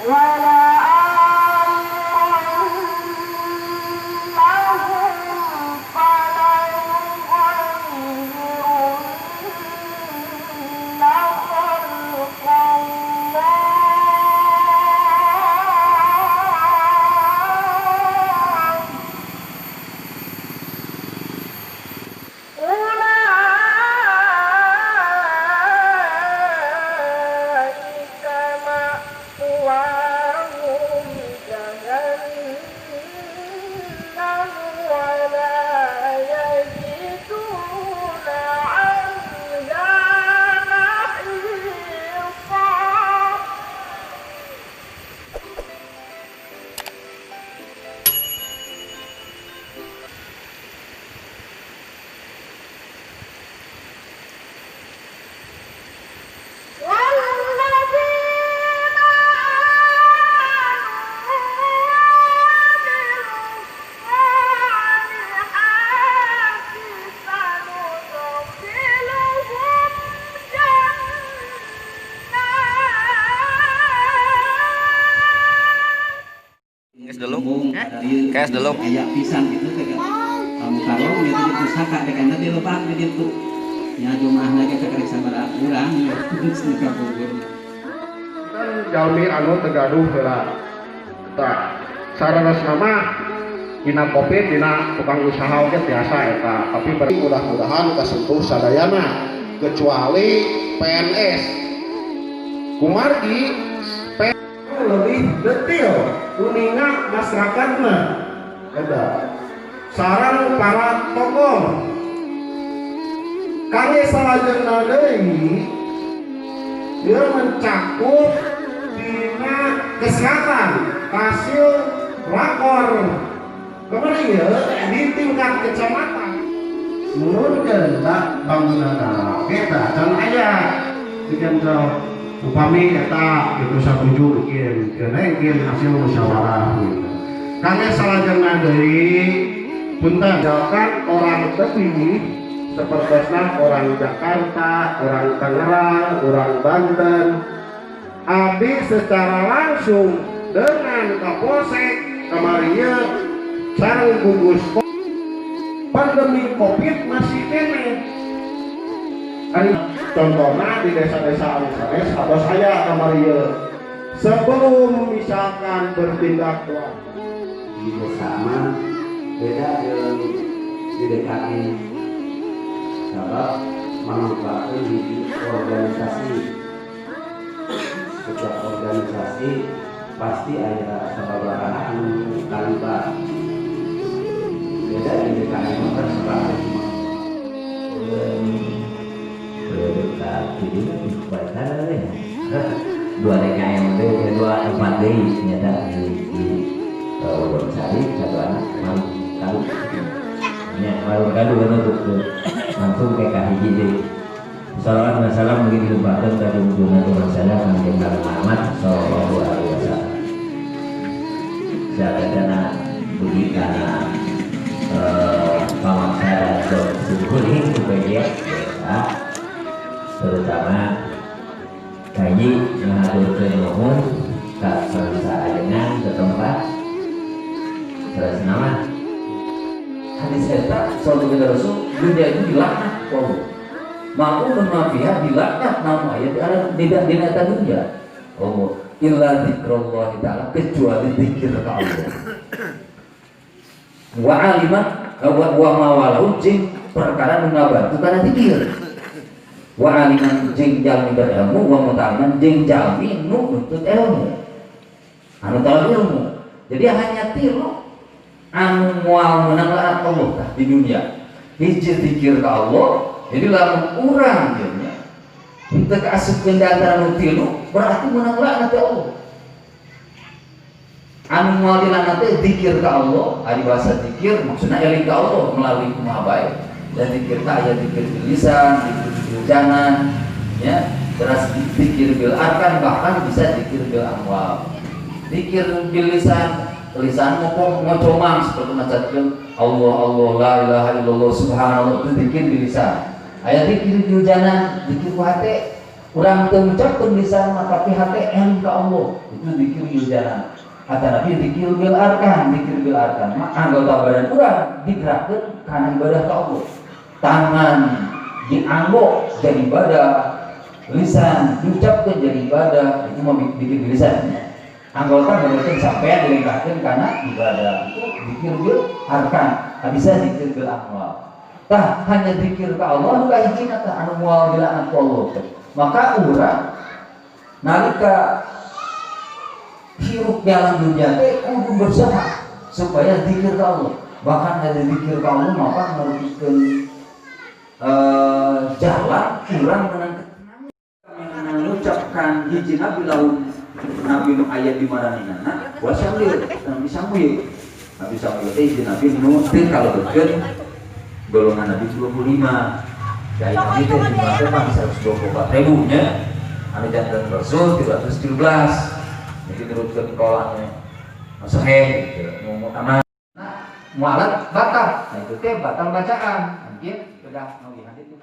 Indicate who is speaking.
Speaker 1: ولآمرنهم فليغيرن خلق الله. أولئك مأواهم جهنم ولا يجدون عنها محيصا. والذين آمنوا وعملوا الصالحات سندخلهم جنات.
Speaker 2: Kes dulu. Kes dulu.
Speaker 3: Aya pisan gitu teh kan. Kamu karong gitu di pusaka teh kan teh lepak di ditu. Nya jumaahna ge teh karek sabaraha urang nu ka Bogor.
Speaker 4: Kan jalmi anu teu gaduh heula. Tah sararesna mah dina Covid, dina tukang usaha oge tiasa eta, tapi mudah-mudahan kasentuh sadayana kecuali PNS. Kumargi lebih detail uninga masyarakatna eta sareng para tokoh kangge salajengna deui dia mencakup dina kesehatan hasil rakor kemarin ya di tingkat kecamatan menurunkan bangunan kita can aya di kantor upami eta itu satuju bikin bikin hasil musyawarah gitu. Kangge salajengna deui punten misalkan orang tepi sepertosna orang Jakarta, orang Tangerang, orang Banten, abdi secara langsung dengan Kapolsek kemarin sareng gugus pandemi Covid masih keneh. Ari contohnya di desa-desa anu sanes atau saya kemarin sebelum misalkan bertindak kuat
Speaker 3: Di desa mah beda jeung di DKI, sabab manfaatkeun hiji organisasi. Setiap organisasi pasti aya sababaraha anu terlibat. Beda di DKI mah kan sepakat cuma
Speaker 5: dua DKM deh, dua empat D ternyata di Wonosari satu anak mau tahu ya baru kadu kan untuk langsung kayak kahiji deh. Salawat dan salam mungkin dilupakan ke junjungan Tuhan saya Kanjeng Nabi Muhammad Sallallahu Alaihi Wasallam. Saya karena budi karena pamangsa dan sukuling supaya ya, terutama kaji ngahaturkeun nuhun ka bangsa ajengan ke tempat terus nama
Speaker 6: Hadis eta sallallahu alaihi rasul dunia itu dilaknat ku Allah. Ma'unun ma fiha dilaknat nama aya di alam tidak dina eta dunia. Oh, illa zikrullah ta'ala kecuali zikir ka Allah. Wa aliman wa ma walahu jeung perkara nu ngabantu kana zikir. Wa aliman jeung jalmi berilmu wa muta'alliman jeung jalmi nu nuntut ilmu. Anu talab ilmu. Jadi hanya tilu anu moal meunang laknat Allah tah di dunia. Hiji zikir ka Allah, jadi lamun urang ieu nya henteu kaasupkeun di antara nu tilu berarti meunang laknat ti Allah. Anu moal dilaknat teh zikir ka Allah, ari bahasa zikir maksudna eling ka Allah melalui kumaha bae. Dan zikir teh aya zikir bil lisan, zikir bil janan, ya, terus zikir bil arkan, bahkan bisa zikir bil amwal. Zikir bil lisan, lisan ngocomang seperti macakeun Allah Allah la ilaha illallah subhanallah, itu zikir bil lisan. Aya zikir bil janan, zikir ku hate. Urang teu ngucapkeun lisan mah, tapi hate eling ka Allah, itu zikir bil janan. Kata Nabi, zikir bil arkan. Zikir bil arkan mah anggota badan urang digerakkeun kana ibadah ka Allah. Tangan dianggo jadi ibadah, lisan diucapkan jadi ibadah, itu mau zikir bil lisan. Anggota berarti sampean dilengkapkan karena ibadah, itu zikir bil arkan. Bisa zikir bil amwal. Tah, hanya zikir ke Allah nu kahijina tah anu moal dilaknat ku Allah teh. Maka urang nalika hirup dalam dunia teh kudu berusaha supaya zikir ke Allah. Bahkan ada zikir ke Allah maka merupakan jalan urang menang ketenangan. Mengucapkan hiji nabi laun nabi nu aya di maraninana wa Samuel, Nabi Samuel. Nabi Samuel teh hiji nabi nu teu kalebetkeun golongan nabi 25. Dari nabi teh jumlah teh mah 124 ribu nya, anu janten rasul 313. Jadi nurutkeun kolanya sahih gitu, nu aman. Nah, mualat batal, nah itu teh batal bacaan mungkin sudah nu itu.